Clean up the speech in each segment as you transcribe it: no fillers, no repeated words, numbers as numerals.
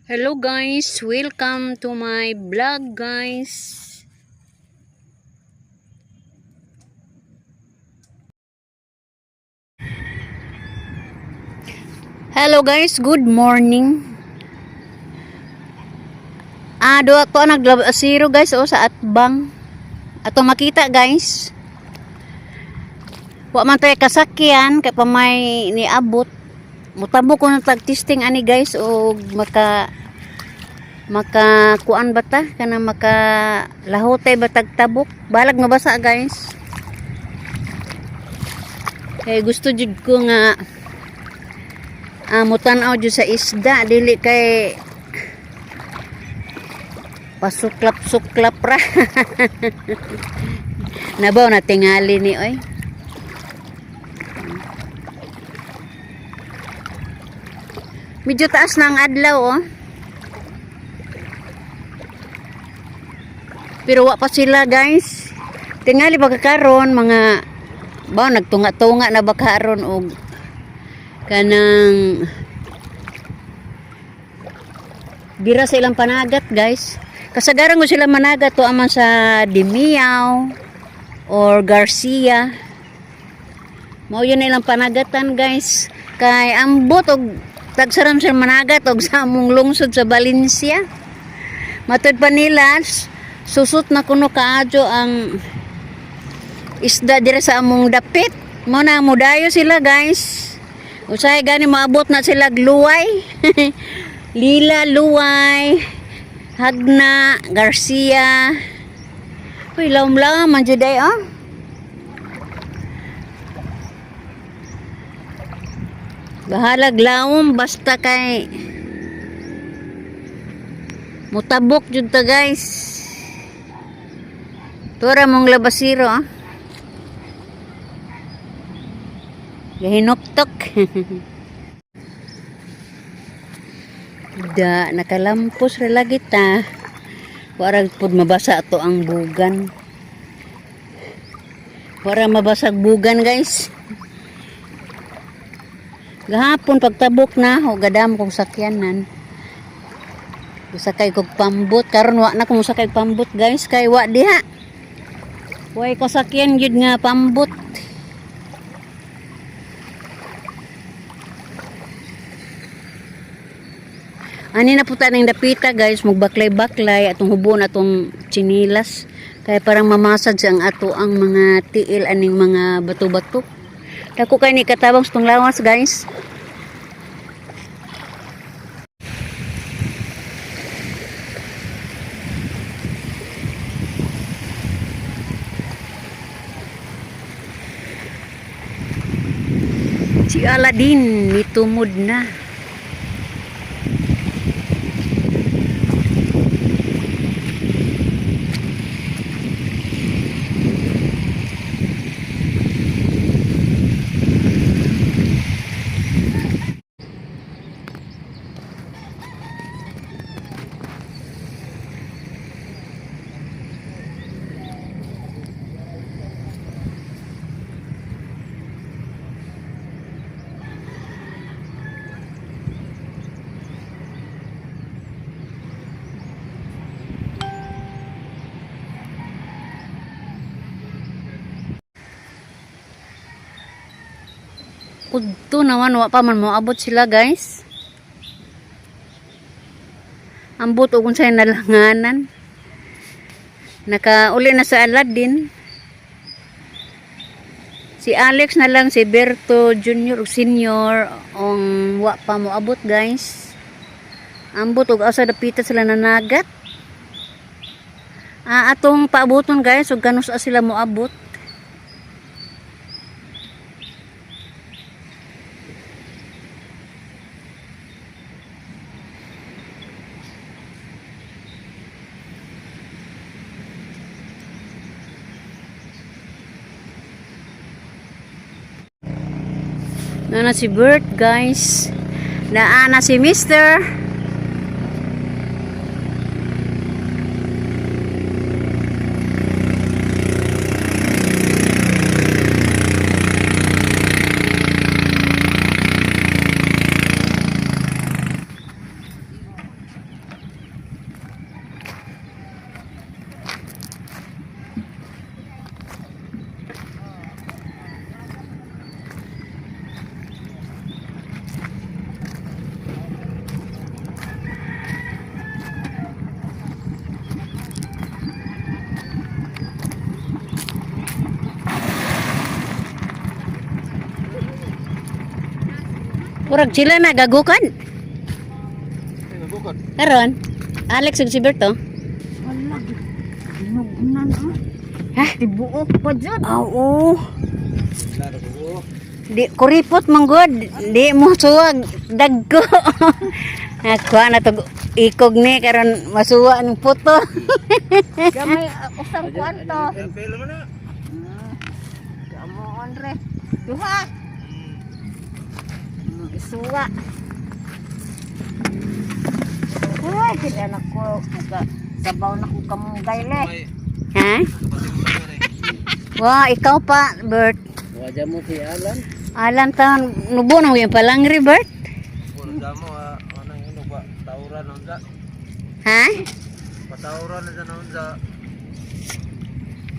Hello guys, welcome to my vlog, guys. Hello guys, good morning. Ah, do ato naglabasiro, guys, oh, sa atbang. Ato makita, guys. Wa man tay kasakyan kay pamay niabot. Mutabok ko ng tag-testing ani, guys, og maka maka kuan ba ta kana, maka lahotay ba tagtabok, balag mabasa, guys, kay gusto jud ko nga mutan-aw jud sa isda, dili kay pasuklap-suklap ra. Nabaw na tingali ni oy. Medyo taas na ang adlaw, oh. Pero wa pa sila, guys. Tingali ba karon mga ba nagtunga-tunga na ba karon og kanang bira sa ilang panagat, guys. Kasagaran ko sila managat to aman sa Dimiao or Garcia. Mao yun na ilang panagatan, guys. Kay ambot og tagsaram sila managat og sa among lungsod sa Valencia. Matud pa nila, susot na kuno kaadyo ang isda dire sa among dapit. Mo na mudayo sila, guys. Usahay gani maabot na sila luway. Lila, Luway, Hagna, Garcia. Uy, lawom-lawom man jud ay, oh. Bahalag lawom basta kay mutabok jud ta, guys. Tura mong labasiro, ah. Gahinuktok. Da nakalampos ra lagi ta. Wara pud mabasa ato ang bugan. Wara mabasag bugan, guys. Gahapon pagtabok na ho gadam kong sakyanan. Sakay kog pambot karon, wa na ko mosakay pambot, guys, kay wa diha. Way kasakyan gyud nga pambot. Ani na puta ning dapita, guys, magbaklay-baklay atong hubon atong tsinilas. Kaya parang mamasad ang ato ang mga tiil aning mga bato-bato. Dako kay ni katabang sa tong lawas, guys. Si Aladdin nitumod na. Udto naman, wa pa man moabot sila, guys. Ambot og unsay nalanganan. Nakauli na sa Aladdin. Si Alex na lang, si Berto Junior ug Senior ang wa pa moabot, guys. Ambot og asa dapita sila nanagat. Ah, atong paaboton, guys, ug kanus sila moabot. Naa na si Bert, guys. Naa na si Mister. Murag sila na gagukan. Karon, Alex ug si Berto. Wala. Ginugnan ah. Ha? Tibuok pa dyan. Oo. Di kuripot manggod, di mo suwag dagko. Ako na to ikog ni karon masuwa ng puto. Gamay usang kwarto. Kamoon re. Duha. Isuwa. Uy, kaya na ko. Sabaw na ko kamunggay le. Ha? Wa, ikaw pa, Bert. Wajah mo si Alan. Alam taon, nubo na mo yung palangri, Bert. Ha?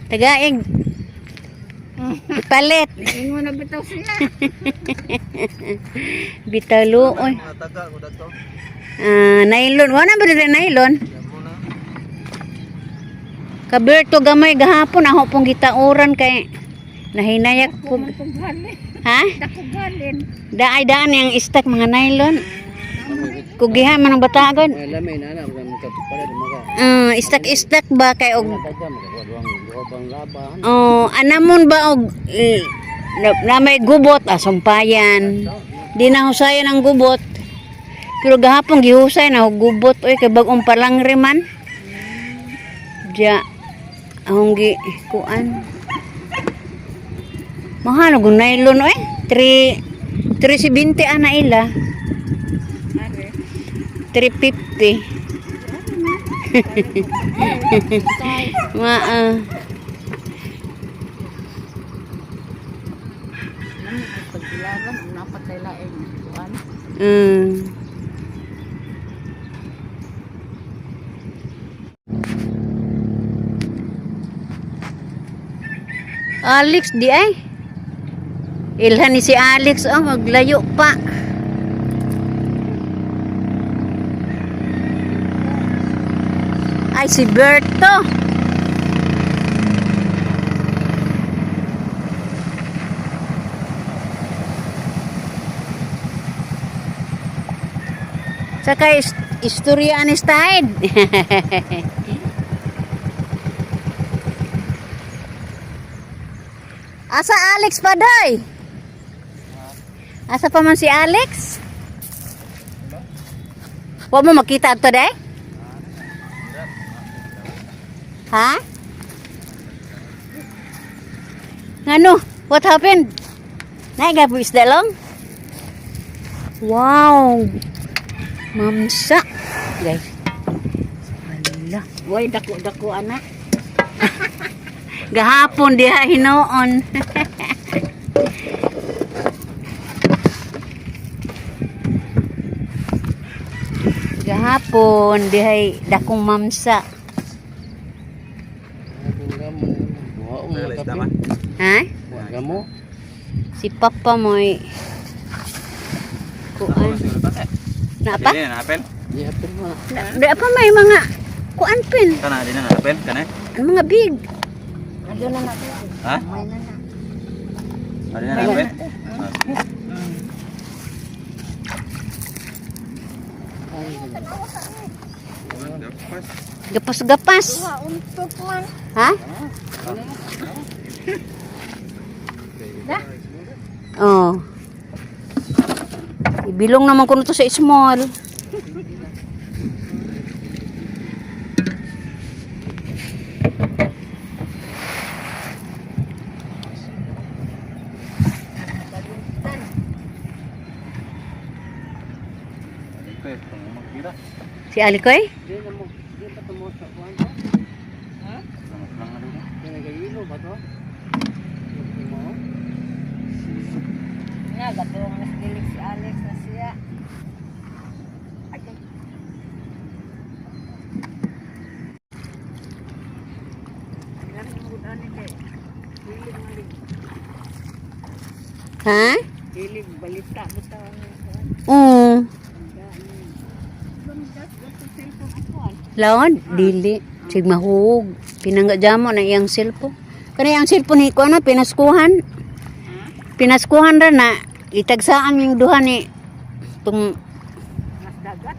Tagaig. Ipalit. Ingon na bitaw siya. Bitalo, oy. Ah, nylon. Wala ba dito nylon? Kaberto gamay gahapon ako pong gitauran kay nahinayak po. Kugalin. Ha? Dakugalin. Daay daan yung istak mga nylon. Kugiha man ang batagon. May lamay na anak kami katupara maka. Istak-istak ba kay og Taga makakuha duha bang laban. oh, anamon ba og eh, na may gubot ah, sumpayan. Di na husayan ang gubot. Pero gahapon gihusay na og gubot oy kay bag-ong palangre man. Diya ahong gi kuan. Mahal og nylon oy. 3 370 ana ila. Are. 350. Maa. Pagbilaran, napatay laing kuan. Alex di ay. Ilhan ni si Alex oh maglayo pa. Ay si Berto. Saka istorya ni Stein. Asa Alex pa day? Asa pa man si Alex? Wa mo makita ato day? Ha? Ngano? What happened? Naiga po isda lang? Wow! Mamsa. Guys. Wala. Way dako-dako anak. Gahapon diha hinuon. Gahapon dihay dakong mamsa. Duha mo kape. Ha? Wa mo. Si Papa mo'y kuan. Na pa? Dili na apel. Di apel mo. Na, di pa may mga kuan pin. Kana di na apel kana. Ang mga big. Ado na na. Ha? May na na. Di na apel. Gapas-gapas. Duha untok man. Ha? Oh. Ibilong naman ko na to sa small. Si Alikoy? Di na mo. Di pa to mo sa kuan to. Di na gayilo ba to? Di mo. Nga gatong mas dilig si Alex na siya. Ay, Ha? Dilig balita bitaw ang kuan. Oo. Laon, dili. Sig mahuog. Pinangga jamo na iyang cellphone. Kana iyang cellphone ni ko na pinaskuhan. Pinaskuhan ra na itagsaan yung duha ni Tung Mas dagat.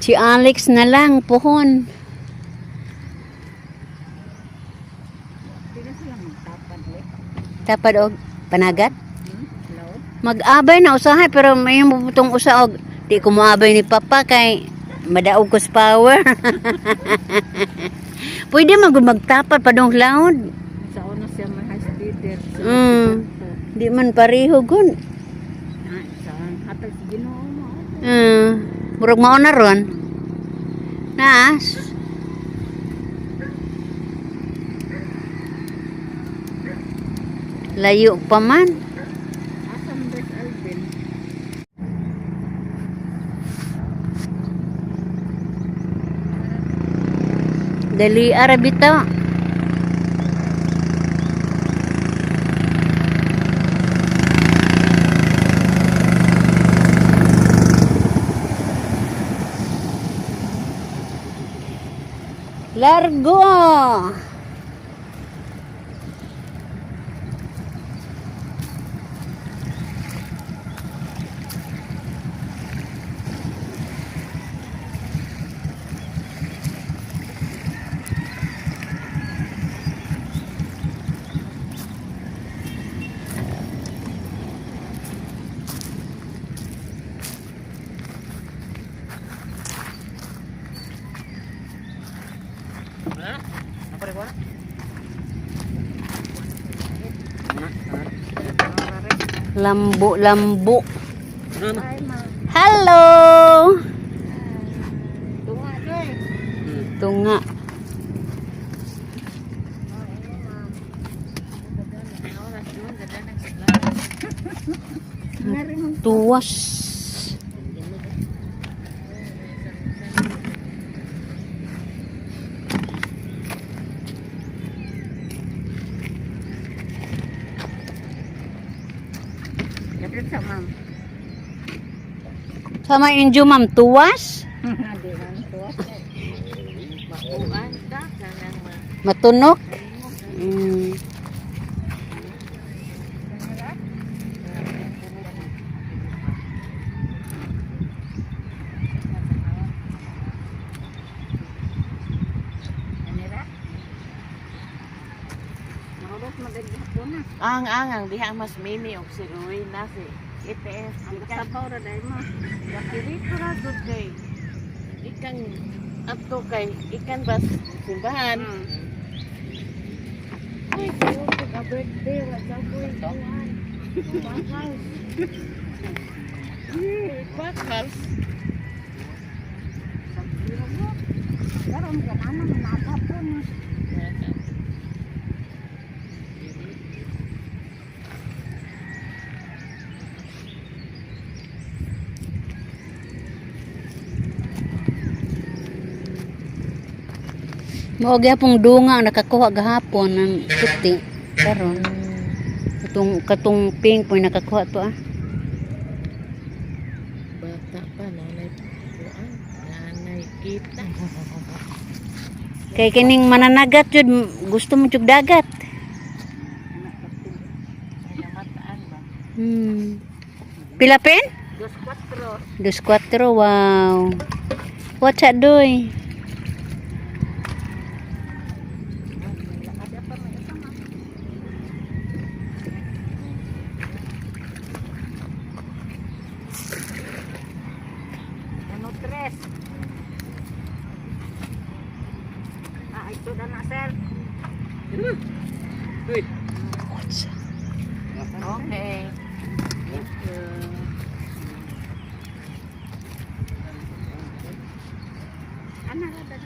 Si Alex na lang, puhon. Pila sila magtapad eh. Tapad og panagat. Laod. Mag-abay na usahay pero may mabutong usa og di ko moabay ni papa kay madaog ko sa power. Pwede man gud magtapad padong loud. Sa una siya may high speeder. Sa Di man pareho gun. Na, sa hatag sa Ginoo mo. Murag mao na ron. Naas. Layo pa man. Asa man si Alvin? Dali ara bitaw. Largo. Lambo lambo. Hello. Tunga doy. Tunga. Tuwas. Dapat sa ma'am. Sama injo ma'am tuwas. Di man tuwas. Makuan ka kanang ma. Matunok. Kanira. Mahulog magagihapon na. Ang ang ang diha mas mini og si Rowena si ETS Ang gikan sabaw ra dai mo. Dakirito ra gud kay ikan adto kay ikan bas simbahan. Ay, kayo ka birthday wa sa koy kuan. Bakal. Eh, bakal. Karon ka na man nakapon. Mao gyapong dunga ang nakakuha gahapon ng puti karon. Katong katong pink po nakakuha to ah. Bata pa nanay kuan, nanay kita. Kay kining mananagat jud gusto mo jud dagat. Mataan ba? Pila pen? Dos kwatro. Dos kwatro, wow. What's that doy? Ada pa may isa ma'am. Ano tres? Ah, ito na na, sir. Uy. What's that? Okay. Thank you. Ano ra ba?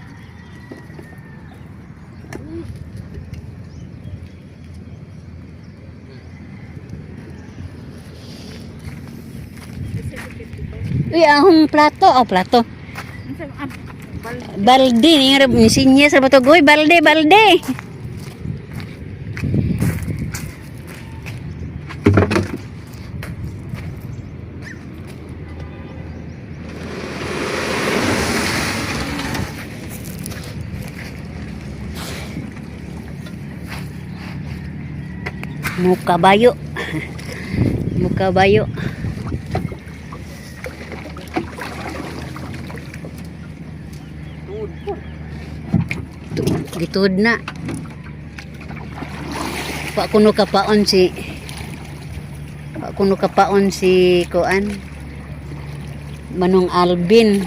Uy, ahong plato. Oh, plato. Unsa ah, bal Balde. Ni nga ni sinya sa bato. Goy, balde, balde. Mukabayo. Mukabayo. Gituod na. Pa kuno kapaon si kuan Manong Alvin.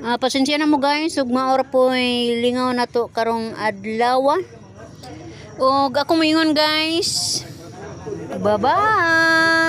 Ah, pasensya na mo guys, ug maora po'y lingaw na to karong adlaw. Ug ako moingon guys. Bye-bye.